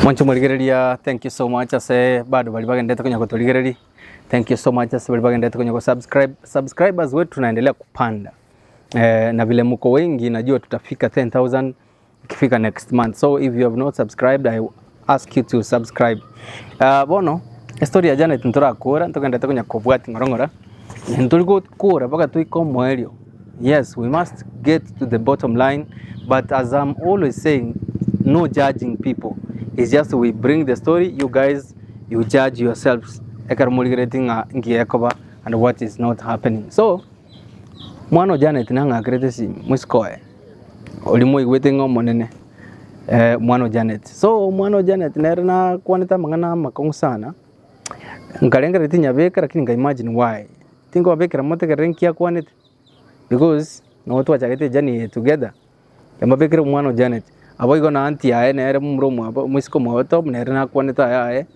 Mwanche omorigereria thank you so much ase bado baria bagenderete konya gotorigereria, thank you so much ase baria bagenderete konya go subscribe, subscribers wetu tunaendelea kupanda na vile mko wengi najua tutafika 10000 ikifika next month so if you have not subscribed I ask you to subscribe. Uh, bono estory ya Janet ntorakora ntogenderete konya kobwati ng'ora ng'ora ntori gokora mpaka toike omoerio yes we must get to the bottom line but as I'm always saying no judging people it's just we bring the story you guys you judge yourselves ekero morigeretie ng'a nki ekoba and what is not happening so Mwana o Janet nang'akerete esimi, mosike oye, oria mwaigwete ng'a omonene, mwana o Janet. So omwana o Janet nere nakwanete amang'ana amakong'u sana, nkarengereria tinyabeka lakini nka imagine why, tinkobabekera motegerere nki akwanete, because nabo twachagete ejourney eye together, Yamabekire omwana o Janet. Naboigo na aunty yaye nere momura omwabo omoiseke omwabo Tom nere nakwanete aya aye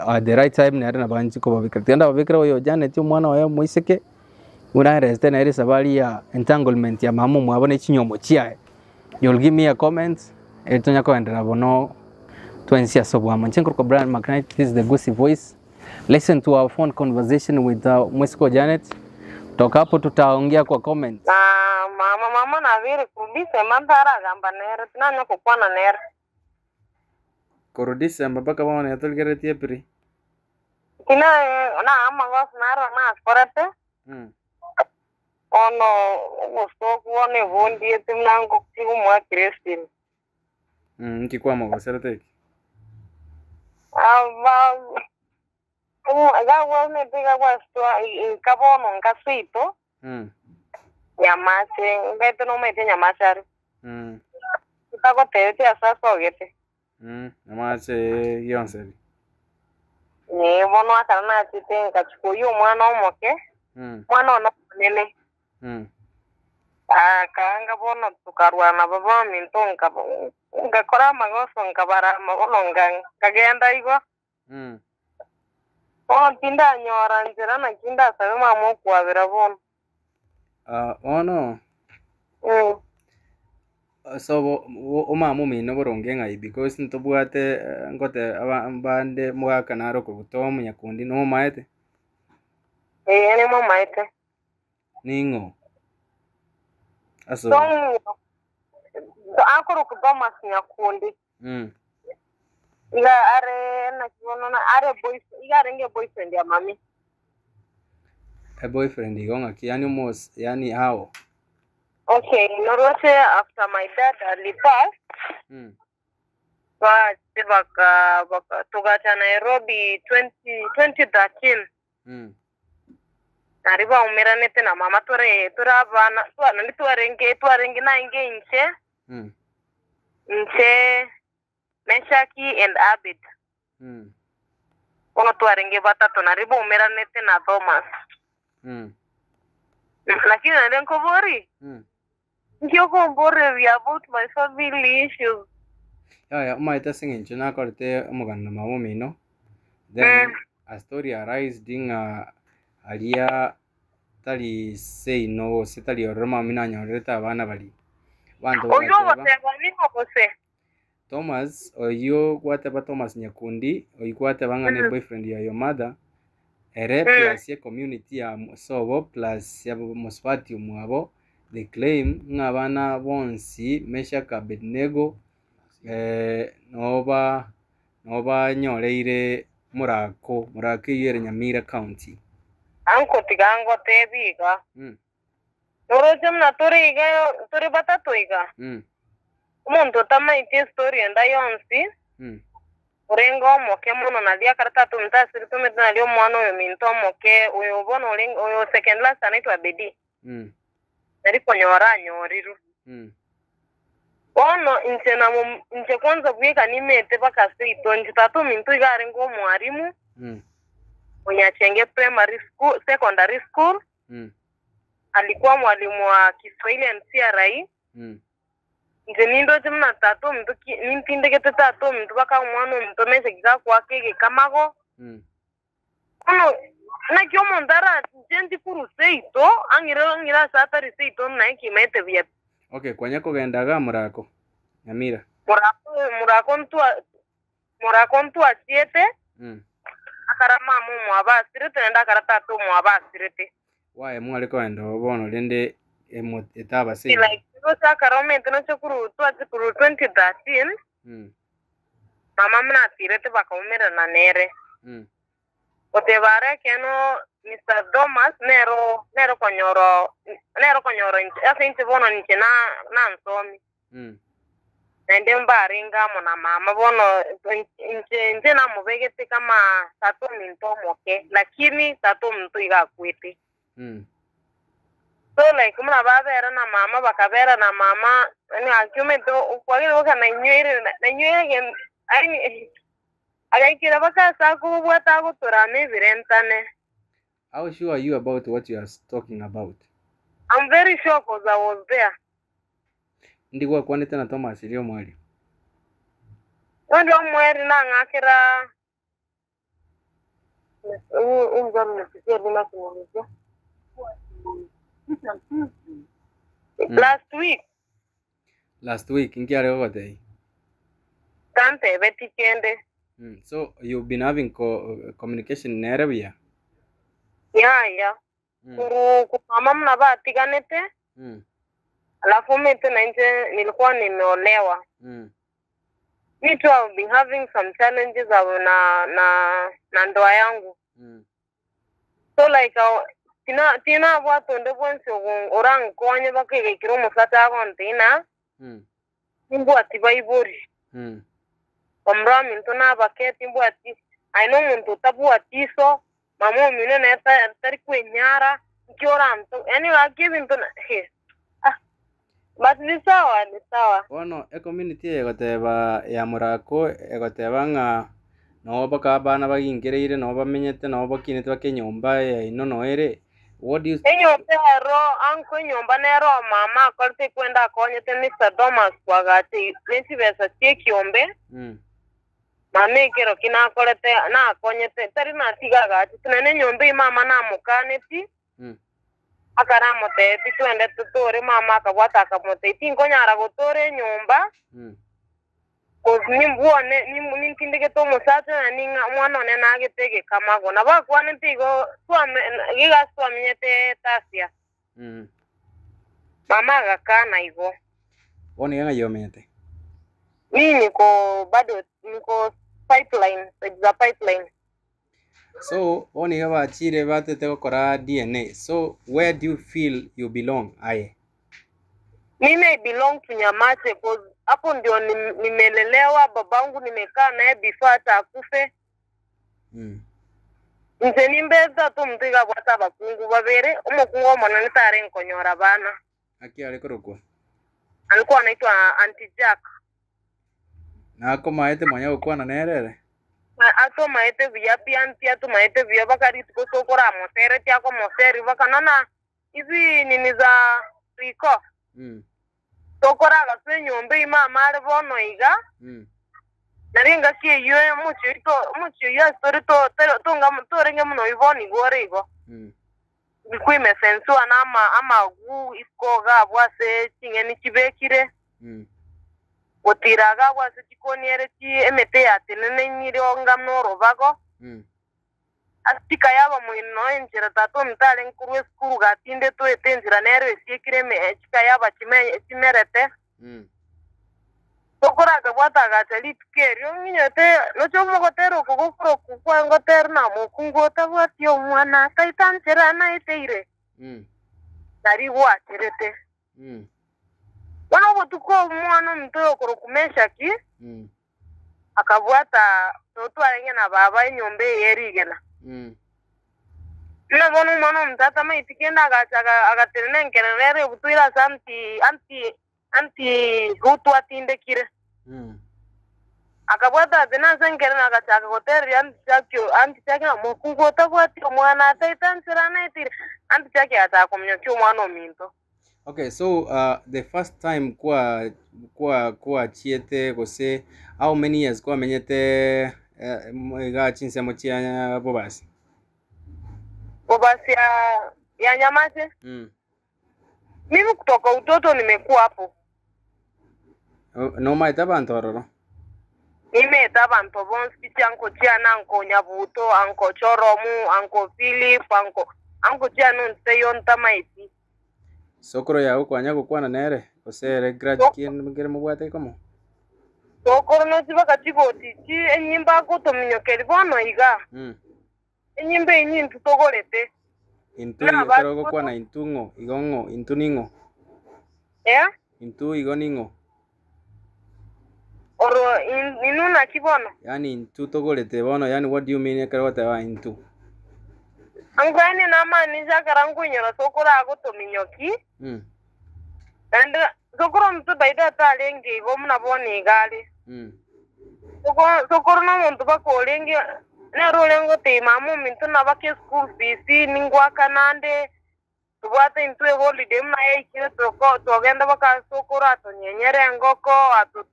at the right time nere nabo anchi kobabekera. Tiga ndababekere oyo o Janet omwana oye omoiseke, buna aeresete nere esabari ya entanglement ya mama omwabo ne chinyomo chiaye. You'll give me a comment, erio tonya koenderera bono twensi ase oboamo. Inche nkorokwa Brian McKnight, this is the Gusii Voice. Listen to our phone conversation with Mwisiko Janet. Toka hapo tutaongea kwa comments. Na mama mama nabeire korwa December ntaragamba nere, tinanya gokwana nere. Korwa December mpaka bono yatorigeretie April. Tina na amagoso naro nakorete, bono obosoku bono ebondiete buna ngotiga omoakire esimi. Nki kwamogoserete eki? Gagwamete iga gwasitwa nka bono nka seito Nyamache ngaete nomaete Nyamache are ntagotebeti ase asogete. Nyamache gionseri. Ee bono akara nachete nkachia koyia omwana omoke, omwana one omonene. Akaanga bono tokarwana baba ominto ngakora amagoso nkabarama bono nkagenda igo. Bono tindanyora nchera naki ndasabe mama okwabera bono. Bono sobo omama omino boronge ng'ai because ntobwate ngote abande mogaka naro okobuta omonyakundi nomomaete? Ee nimomaete. Ning'o? Ase Tom akorokwa Thomas Nyakundi. Iga are naki bono na are boy iga arenge boyfriend ya mami. A boyfriend igo ng'aki yaani omos yaani how? Okay, norwete after my dad alipass bache baka baka togacha Nairobi 20 2013. Nario baumeranete na mama tore tore abana twa naende twarenge twarenge nainge inche, inche, Meshaki and Abed. Bono twarenge batato nario baumeranete na Thomas. Lakini naende nkoborie, Inki okomboreria about my family issues? Yaya, omanyete ase eng'encho nakorete omogano na mama omino, then a story arised ng'a aria tari seino gose tari ororo mama omino anyorerete abana baria. Abanto Oyio bagateba, ogoteba ning'o gose? Thomas, oyio gwateba Thomas Nyakundi, oyio gwateba ng'a ne boyfriend ya your mother, ere plus ye community ya sobo plus ya mosubati omwabo, they claim ng'a abana bonsi Meshak Abednego noba nobanyoreire Murako, Murako eyio ere Nyamira County. Anko tiga ngotebie iga. Noroche buna tore iga tore batato iga, omonto otamaeti estory enda yonsi, orenge omoke mono nario akare tata ominto asire tomanyete nario omwana oyo ominto omoke oyo bono orenge oyo second last anaitwa Abedi, nari konyora anyorirwe. Bono inche namo inche kwanza bweka nimete mpaka seito inche tata ominto iga arenge omwalimu, Onyachenge primary school secondary school, Alikuwa mwalimu wa Kiswahili and CRE. Inche nindoche buna tata ominto ki nintindegete tata ominto baka omwana ominto Meshaki gakoaka egekamago. Bono naki omonto ara inche ntikuru seito ang'ire ang'ire ase atari seito naye kimaete buya pi. Okay, kwanya kogenda igaa Murako, Nyamira. Murako murako ntwa. Morako ntwachiete, akara mama omwabo asirete naende akara tata omwabo asirete. Why mware kogenda oo bono rende emo etabase iga? Like gose akara omanyete noche korwa twachia korwa 2013, mama buna atirete bakaumerana nere. Goteba are ekeene Mister Thomas nero nere okonyora nere okonyora inche ase inche bono inche na nansomi. Naende mbarenge amo na mama bono inche inche namobegete kama tata ominto omoke lakini tata ominto iga akwete. So like buna babera na mama bakabera na mama yaani gaki omanyete kwagera boka nainywere nainywere egen yaani agaikera mpaka ase akobwata agotorama ebirentane. How sure are you about what you are talking about? I'm very sure cause I was there. Ndi gwakwanete na Thomas erio omwerio? Onde omweri nang'akera last week. Last week nki are gogotebia? Tantebeti kende. So you've been having co communication nere buya? Yaya. Korwa mama buna batiganete, alafu omanyete nainche nilikuwa nimeolewa. Me too I've been having some challenges abo na na na ndoa yangu. So like tina tinabwate onde bwensi ogo orankonye mpaka egaikera omosacha agontebia ng'a timbwati baibori. Bamura baminto nabake timbwati aye nomonto otabwati iso, mama omino nere ta tari kwenyara, nki oranto yaani gaki ebinto na he ah but ni sawa ni sawa. Bono ecommunity eye egoteba ya Morako egoteba ng'a noo mpaka abana baginkereire noo bamenyete noo bakinete mpaka enyomba yaino noo ere, what do you Enyomba ero anko enyomba nero mama akorete ekwenda akonyete Mister Thomas koagacha ne chibesa chi'ekiombe, mama ekero ki nakorete nakonyete tari natiga agachete naende enyomba eyio mama namokaneti, akaramotebi twende totore mama akabwata akamotebia tinkonyara gotora enyomba, Cause nimbwone nintindegete omosacha one ning'a omwana one nagete egekamago. Nabo akwanete igo twame iga ase twamenyete Tasia. Mama agakana igo. Bono iga ng'ai omenyete? Mimi niko bado niko pipeline, side za pipeline. So bono iga bachire batete gokora DNA, so where do you feel you belong aye? Mimi I belong to Nyamache cause hapo ndio nimelelewa, babangu nimekaa naye before hata akufe. Inche nimbe tata omonto iga abwate abakungu babere, omokungu omonene tarenge konyora abana. Naki are korokwa? Alikuwa anaitwa Auntie Jack. Nakomaete mwanya gokwana nere ere? Atomaete buya pi Auntie atomaete buya mpaka rituko tokoramoseretie akomoseria mpaka nona hizi nini za riko tokoragasa enyomba eyio mama are bono iga nario engaki eyio omochie oito omochie oyio ase tore to tonga torenge buna oyio bono igo ore igo. Bikwimesenswa na amagu isiko iga abwo ase ching'eni chibekire, gotira iga agwo ase chikoni ere emete yateneneire onga norobago, ase chikayaba moino enchera tata ominto arenge korwa esukuru gatinde toete enchera nero esiekire chikayaba chimerete. Tokorakabwata agacha rituko erio, ng'inyete noche omogotera oko gokorokwa kwa ngotera na omokungu otabwati omwana, taita nchera naeteire, nari gwacherete. Bono obotuko omwana ominto oyokorokwa Meshaki akabwata totwarenge na baba enyomba eye ye rigena. Buna bono omwana ominto atamaeti kende agacha agatenena enkerero ere ebutoire ase anti anti Anti Rutu atindekire. Akabwata ase na ase enkerero agachaka gotereria Anti Jackie, Anti Jackie ng'a mokungu otabwati omwana ataete nchera anaetire. Anti Jackie agachaka kominyokia omwana ominto. Okay, so the first time kwa kwa kwachiete gose how many years kwamenyete iga chinsemo chia Bobasi? Bobasi ya ya Nyamache. Mimi kutoka utoto nimekuwa hapo. Nomaete abanto ororo? Nimete abanto bonsi chianko chiane anko Nyabuto, anko Choromu, anko Philip, anko anko chiane onsi taiyo ntamaeti. Sokoro yago kwanya gokwana nere, gose ere grudge ki nkere mobwate komo? Sokoro nochibaka chigoti chi enyimba agotominyokeria bono iga. Enyimba eyio nintwe togorete. Intwe igo ekero ogokwana intwe ng'o igo ng'o intwe ning'o? Eh? Intwe igo ning'o? Oro inwe naki bono? Yaani intwe togorete bono yaani what do you mean ekero ogoteba intwe? Ango yaani namaanisha ekero nkoinyora sokoro agotominyoki, Mm. naende sokoro omonto by the way tarenge igo buna bono iga are. Mm. Sokoro sokoro nomonto mpaka orenge nere orenge gotebia mama ominto nabake eschool fees ningwakana ande. Tobwate intwe eholiday buna yaikire toko togenda mpaka ase okoro atonyenyere engoko, ato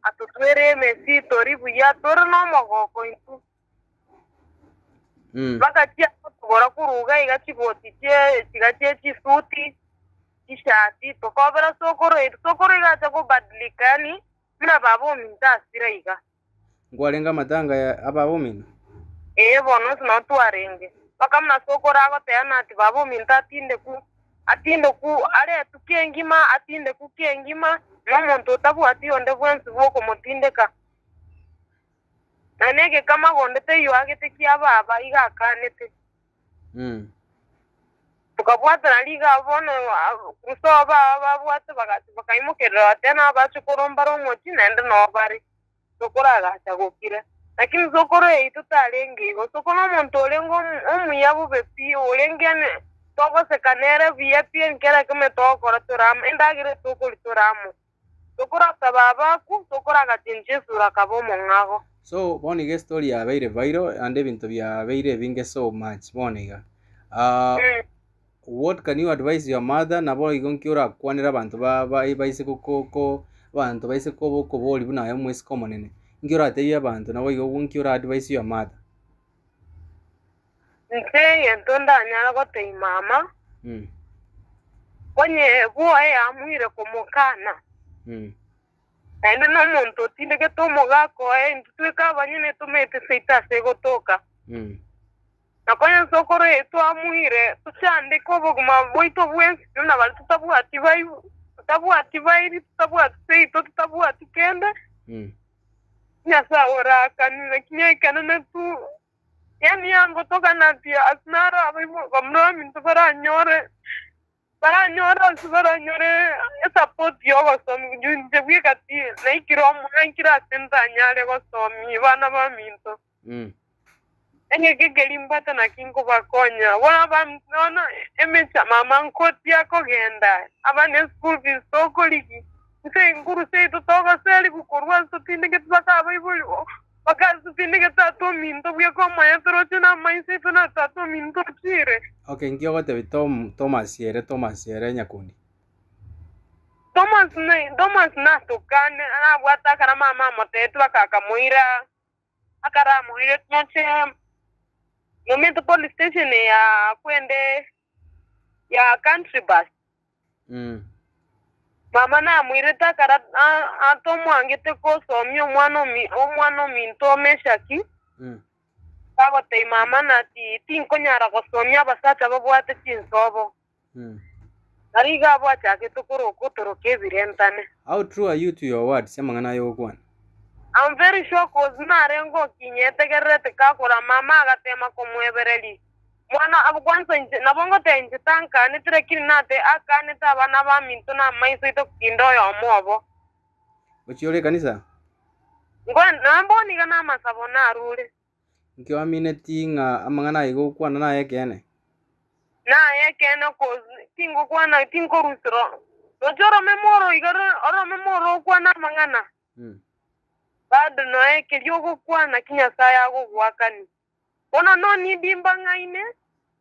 atotwere emesi tori buya, tore nomogoko intwe. Mpaka chiatotugora korwa iga iga chigoti chie chiga chie chisuti, chishati, tokobera sokoro eri, sokoro iga acha kobadilika yaani buna baba ominto asire iga. Nkwarenge amatanga ya ababa omino? Ee, bono inse nao twarenge. Mpaka buna sokoro agoteana ati baba ominto atindeku, atindeku aretwe kengima, atindeku kengima, na omonto otabwati onde bwensi bw'okomotindeka. Na negekama gonde teiyo agete kia baba, iga akanete. Tokabwatana riga bono Kristo baba babwate bagati bakaimokerera tena abachokoro mbare omochie naende noo bare. Sokoro agacha gokira. Lakini sokoro yaito tarenge igo. Sokoro nomonto orenge omuya bobe pi, orenge ane togoseka nere buya pi ekero ekemo togokora tore amo, endagera etokoria tore amo. Sokoro akaba abaku, sokoro agachenchia esura akaba omong'ago. So bono iga estory yabeire viral naende ebinto biabeire ebinge so much bono iga. Ah, what can you advise your mother nabo igo nki orakwanere abanto ba ba baise ko ko ko abanto baise koba okobori buna aye omoiseke omonene, nki oratebie abanto nabo igo nki ora advise your mother? Inche egento ndanyare gotebia mama, onye bwoye yamuire komokana, naende nomonto otindegete omogaka oye, intwe tweka abanyene tomaete seito ase egotoka. Na konya nsokoro eye twamuire, tochandeke obogima bwaito bwensi buna baria totabwati bai- totabwati bairi, totabwati seito, totabwati kende, Nyasae orakanire, lakini ekenene tu. Yaani yangotokana ati ase naro abaibori bamura baminto baranyore, baranyore ase baranyore esupport ya ogosomi inche inche bweka ti naikire omo naikire ase ntanyare gosomia abana baminto. Engaki keria mbwate naki nkobakonya, bono abaminto bono emecha mama nkotia kogenda, abana eschool fees tokorigia, inse nguru seito togoserigwa korwa ase totindegete mpaka abaibori Bakansesenia tata ominto bweka omoyo toroche namaiso aito na tata ominto ochire. Okay, nki ogotebia Tom, Thomas ere, Thomas ere nyakundi? Thomas na Thomas natokane nabwate akara mama amotebetie bakakamoira akaramoire noche momento police station ya kwende ya country bus. Mama namoirete akara atomwangete gosomia omwana omi omwana ominto o Meshaki, agotebia mama naki tinkonyara gosomia abasacha babwate chinsobo. Aria iga abwachakete koroka otoroka ebirentane. How true are you to your words, amang'ana aya ogokwana? I'm very sure cause narenge okinyetegererete kakora mama agatema komoebereria. Mwana abwo kwansa inche nabo ngoteba inche tankanete lakini nate akanete abana baminto na amaiso aito gotinda oyomo obo. Gochia ore ekanisa? Ngoe nabo niga namasabo narure. Nki oamineti ng'a amang'ana aya iga ogokwana naye ekeene? Naye ekeene cause tingokwana tinkorusira roche oromeme oro iga oromeme oro okwane amang'ana bado noe keria ogokwana ki Nyasaye agogoakania. Bono nonidi mbang'aine,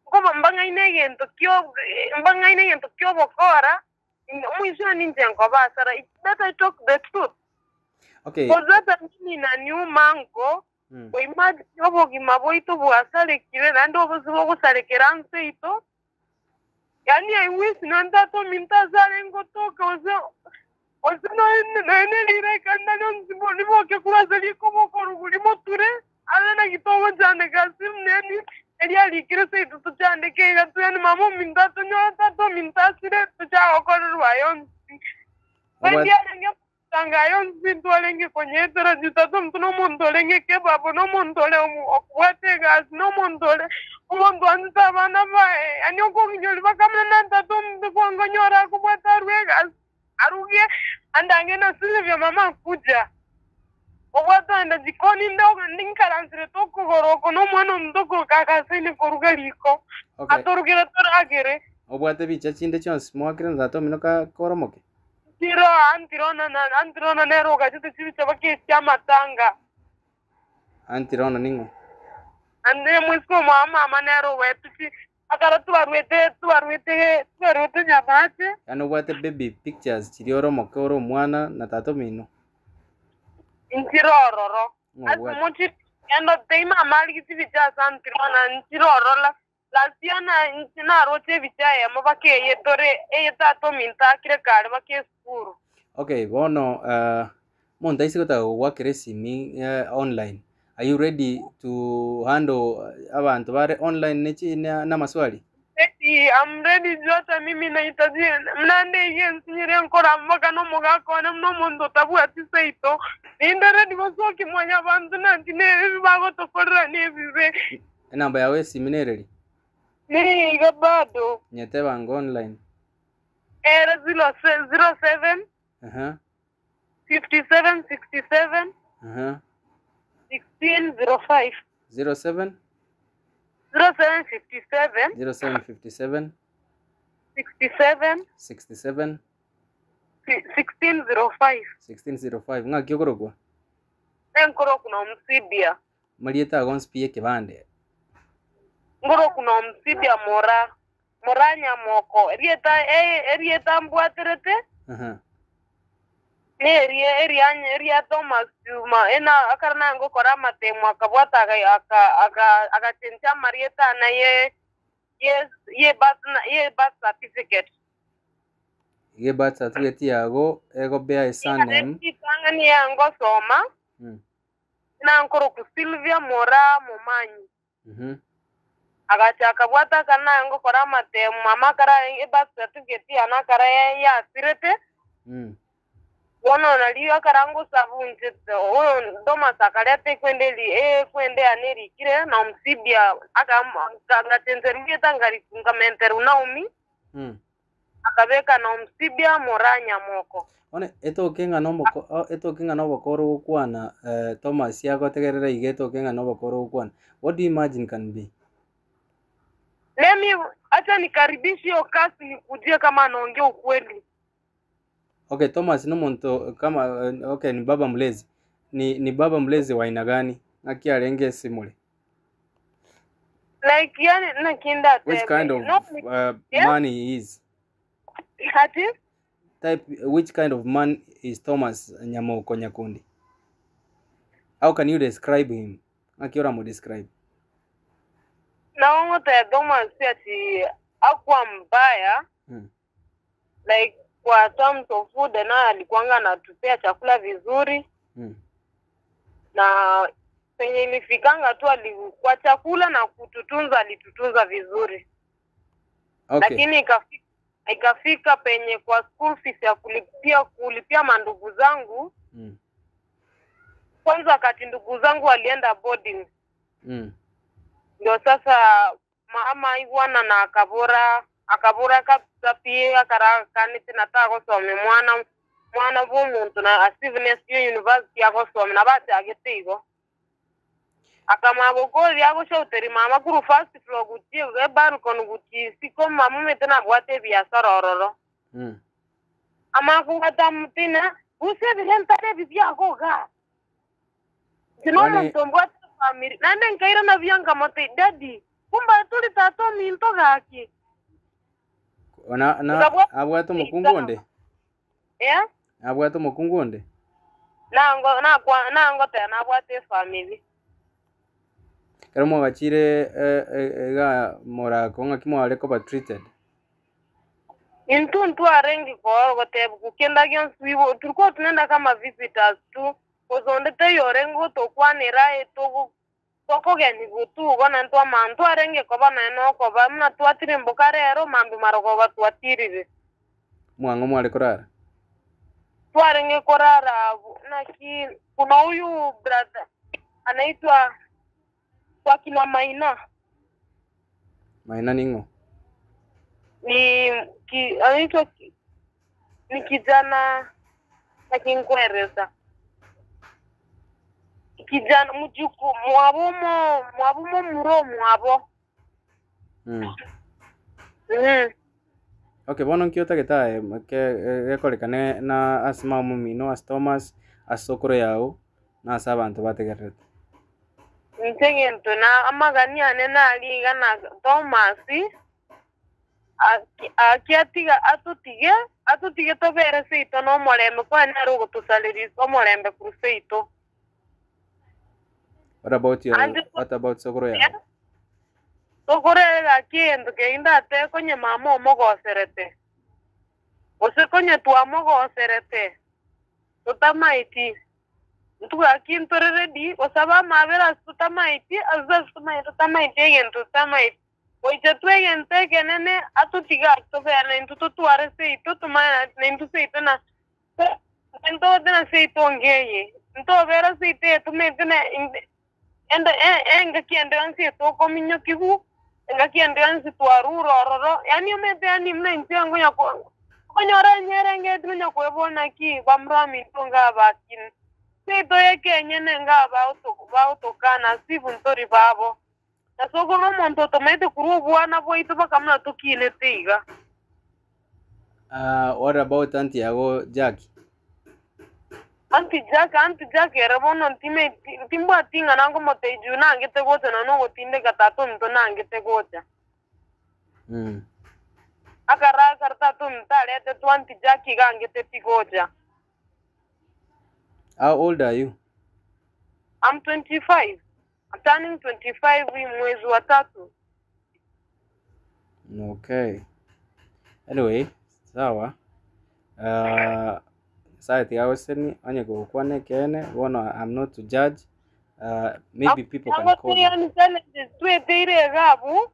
nkoba mbang'aine egento kio mbang'aine egento ki'obokora, omoisho one ninche nkoba asara. It's better I talk the truth. Okay. Cause hata mimi inaniuma anko, imagine obogima bwaito bwasarekire naende obosio bogosarekera nse yaito, yaani I wish nonye tata ominto ase arenge gotoka gose. Gose nonya rilaika nario riboke korwa ase rikoboko rimoture, abe naki togochandeka ase buna eria arikire seito tochandeke iga twene mama ominto atonyore tata ominto asire tochake gokorerwa aya onsi. Ndiarenge Tanga aye onsi ntwarenge konyeetera tata omonto nomonto orenge kebabo, nomonto ore okobwata egasi, nomonto ore omonto oanchete abana baye, yaani okonginyoria bakamanya na tata omonto kwangonyora akobwata arue egasi, aruge andange na Sylvia mama akuja. Obwate oenda jikoni inde ninkaransirete okogoro oko na omwana omonto okoroka agasaine koruga riko, Okay. atorugere toragere. Obwate bicha chinde chionsi moakire na tata omino ka koromoke? Ntiro, Antirona na Antirona nere ogachete chibicha bakesia amatanga. Antirona ning'o? Ande moiseke omwabo mama nere obaetwe chi akara twaruete twaruete twaruete Nyamache. Yaani obwate baby pictures chiria ore omoke ore omwana na tata omino? Nchire ororo. Ng'o Ase obwate? mochi endo tei mama arigie chibicha ase Antirona nchire ororo. Last year na inche naroche ebicha eyemo baka eye tore eye tata ominto akire kare baka esukuru. Okay, bono uh, monto aise gotaka gogoakera esimi eh, online, are you ready to handle abanto bare online ne chi na amaswali? Ready, I'm ready juu hata mimi nahitaji naende iga ensinyire nkora mpaka na omogaka one buna omonto otabwati seito ninde ready gosokia mwanyabanto nanchi nebi bagotokorera nebibe. Enamba yao y'esimi nereri? Neye iga bado. Nyeteba ango online. Ere 07 Aha. 57 67 Aha. 16 05. 07 07 57 07 57 67 67 16 05. 1605 ng'aki okorokwa? Enkoroku na Omusidia. Marieta ago onsi pi ekebande. Ngoroku na Omusidia mora, mora nyamoko. Erieta erieta mbwaterete Aha. nerie eria eria Thomas Juma ena akare naye ngokora amatemo akabwata aka aka aka agachencha amarieta ane ye ye ye birth ye birth certificate. Iga ebirth certificate yago egobea esurname. Ritang'ani yangosoma Mm. Nankoroku Sylvia Moraa Momanyi. Mhm. Agacha akabwata akana naye ngokora amatemu mama akara ebirth certificate yane akara yasirete Mm. bono nario akara ngosabunche oyo Thomas akareta ekwende eri ekwende yane erikire na omusibia aka ngachencheria erieta ngari ngamenterwa Naomi Mm. Akabeka na omusibia Moraa Nyamoko. Bono etoke ng'a nomoko o- etoke ng'a nobokoro ogokwana eh, Thomas agotegerera iga etoke ng'a nobokoro ogokwana. What do you imagine can be? Let me acha nikaribishe hiyo kasi nikujie kama anaongea ukweli. Okay, Thomas nomonto kama eh, okay, ni baba mlezi. Ni, ni baba mlezi wa aina gani? Ng'aki arenge esimore? Like yani nakinda Which kind of no yeah? man he is? Ati? Type which kind of man is Thomas Nyamoko Nyakundi? How can you describe him? Ng'aki oramo describe? Nabo ngotebia Thomas ati akwa mbaya like kwa terms of food na alikuanga anatupea chakula vizuri na penye ilifikanga tu kwa chakula na kututunza alitutunza vizuri. Lakini ikafika penye kwa school fees ya kulipia mandugu zangu. Kwanza wakati ndugu zangu walienda boarding. Ndio sasa mama igwana na akabora kabisa pia akarakanite nataka gosome mwana bwo omonto na asivune sio university agosome na bachagete igo. Akamanya gokoria agoshauteri mama korwa first floor gochia ebalcony gochia isiko mama omanyete nabwate ebiasara ororo. Amanya kobwata amotina, busa ebirentare ebi biago igaa. Inche Yaani nomonto mbwate efamiri, naende nkairana buya nkamotebia, daddy, kumbe aye tori tata ominto gaki. Na, na, Nkabwata abwate omokungu onde? Yeah? Abwate omokungu onde? Nango nakwa nangoteba nabwate efamiri. Ekero mwagachire eh, eh, iga morako ng'aki mware koba treated? Intwe ntwarenge gotebigwa kende gionsi wibo, tulikuwa tunaenda kama visitors tu, gose onde taiyo orenge gotokwanera aye togo tokogenigwa tu igo naende twamanya ntwarenge koba naende nokoba buna twatirimboka rero mambia marogoba twatirire. Mwang'o mware korara? Twarenge korara abwo naki kuna huyu brother anaitwa kwa kina Maina. Maina ning'o? Ni ki, anaitwa ki, ni kijana akinkweresa kijana mjuku mwabo mo mwabo mo muro mwabo. Okay, bono nki otagete aye ke gekorekane na ase mama omino, ase Thomas, ase sokoro yao, na ase abanto bategererete. Inche egento na amagani ane nari iga na Thomas aki akiatiga atotige atotige tobere seito na omorembe kwani nere ogotosareria omorembe korwa seito. What about your, Ande what about sokoro yao? Sokoro ere gaki egento keria ndatebe konye mama omogoserete, gose konye twamogoserete, totamaeti, intwe gaki ntore ready gosaba amabera ase totamaeti, ase ase tomanyete totamaeti egento totamaeti. Gocha twegento ekenene atotige ase tobere naintwe totware seito tomanye naintwe seito na ntote na seito ngeye, ntobere seito eye tomanyete na ende engaki ende yonsi etokominyokigwa, engaki ende yonsi twarure ororo, yaani omanyete yaani buna inche nkonya ko okonyora enyerengeti nonya koebwa naki bamura baminto ngabakini. Seito ekenyene ngabagoto bagotokana sibu ntori babo. Ase okwo nomonto otomaete korwa obwana bwaito mpaka buna tokinete iga. Ah, what about auntie yago Jackie? Auntie Jack, Auntie Jack ere bono ntimeti ntimbwati ing'ana nkomotebia juu nangete gocha nonya nogotindeka tata ominto nangete gocha. Akara akare tata ominto aretetwe Auntie Jack iga angete tigocha. How old are you? I'm 25. I'm turning 25 hii mwezi wa tatu. Okay. Anyway, sawa. Uh, Nyasaye tiga agosesenie onye gokwana ekeene bono I'm not to judge. Uh, maybe people can call you. Yani challenges tweteire iga abwo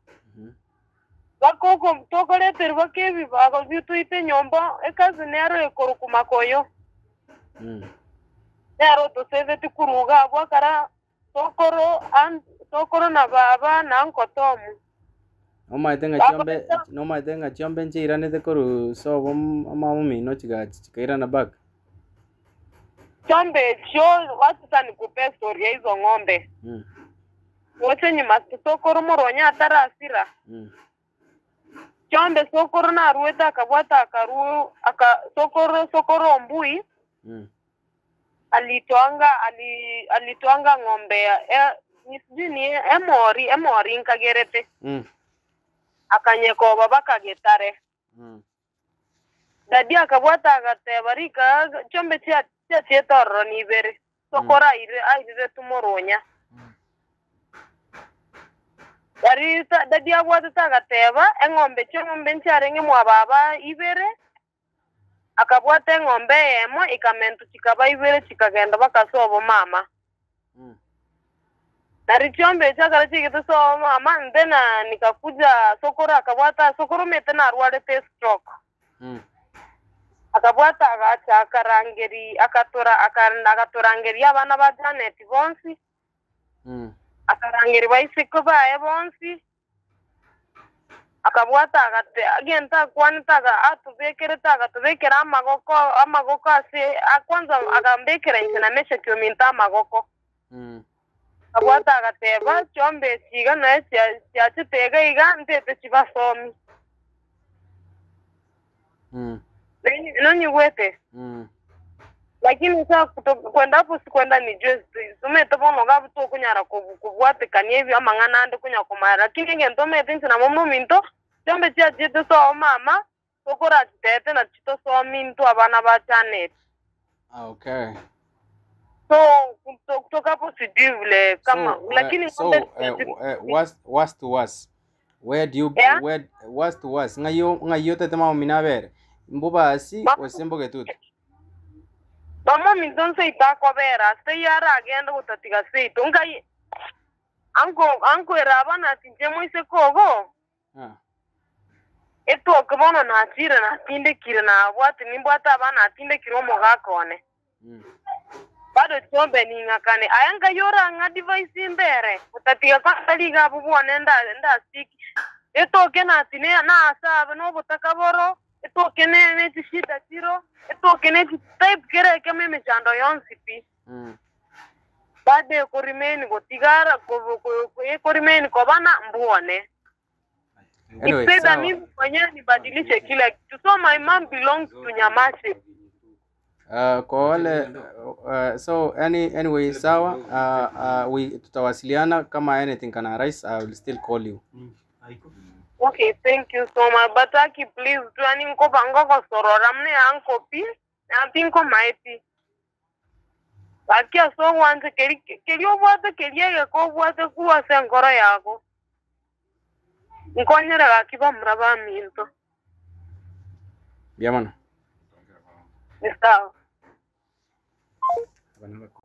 bakoko tokoreterwa baka ebibago bituite nyomba ekazi nero ekorokwa makoyo. Nere otosebeti korwa iga abwo akara sokoro an sokoro na baba na uncle Tom. Nomaete ng'a chiombe nomaete ng'a chiombe nchiiranete korwa sobo mama omino chigachi chikairana back. Chiombe echio wacha sasa nikupe story ya hizo ng'ombe. Gocha nyuma sokoro morwa atarasira. Chiombe sokoro naruete akabwata akaru aka sokoro sokoro ombui alitoanga ali alitoanga ng'ombe ya e, ni sijui ni emori emori nkagerete akanyekoba bakagetare dadi akabwata agateba rika chiombe chia chiachiete ororo nibere sokoro aire airire tumoronya Ari dadi abwatete agateba eng'ombe chiong'ombe nchiarenge mwa baba ibere akabwata eng'ombe eyemo ekamentu chikaba ibere chikagenda bakasoa mama. Nari chiombe echi akara chigete soa mama then nikakuja sokoro akabwata sokoro omanyete narwarete stroke. Akabwata agacha akarangeri akatora akatorangeria abana ba Janet bonsi. Akarangeri baiseke baye bonsi. Akabwata agate agento akwanete aga atobekerete agatobekera amagoko amagoko ase kwanza akambekera inche na Meshaki ominto amagoko. Akabwata agateba chiombe echi iga naye chiachete iga iga ntete chibasomi. Nonyigwete? Lakini sa kwenda hapo sikwenda nijue omanyete bono iga abwo tokonyara kobwatekania ebi amang'ana ande konya komanya lakini egento omanyete inche nabo mominto chiombe chiachete soa mama tokorachitete nachi tosomi intwe abana ba Janet. Okay. So kutoka hapo sijui vile kama So, lakini so ng'ombe worst, worst to worst. Where do you Yeah. where worst to worst ng'ai o- ng'ai otete mama omino abere mbobasi gose mbogetutu? Mama ominto nseito akobera ase eyio aragende gotatiga seito nkai anko ankoera abana ati inche moiseke ogo Ah. etoke bono nachire natindekire nabwate nimbwate abana natindekire omogaka one. Bado chiombe ning'akane. Aya nkai orang'a advice mbere, gotatiga kwanza rigabu bwane nda ndasiki. Etoke nati ne nasabe nobotaka boro, etoke ne ne chishida chiro, etoke ne chi type kera ekemo emechando yonsi pi. Bado ekoremain gotigara ko ko ekoremain koba na mbwone. Anyway, It's either sawa. mimi mwenyewe nibadilishe kila kitu. So my mom belongs to Nyamashe. Kwa wale so anyway sawa we tutawasiliana kama anything can arise I will still call you. Okay, thank you so much. But Aki, please, twani nkoba ngoko sorora mne anko pi, api nko maeti. Aki aso wanze keri keri obwate keri ege ko obwate kuwa se nkoro yako. Nkonyere gaki bamura baminto. Mbuya mono. Ni sawa. Abana bako.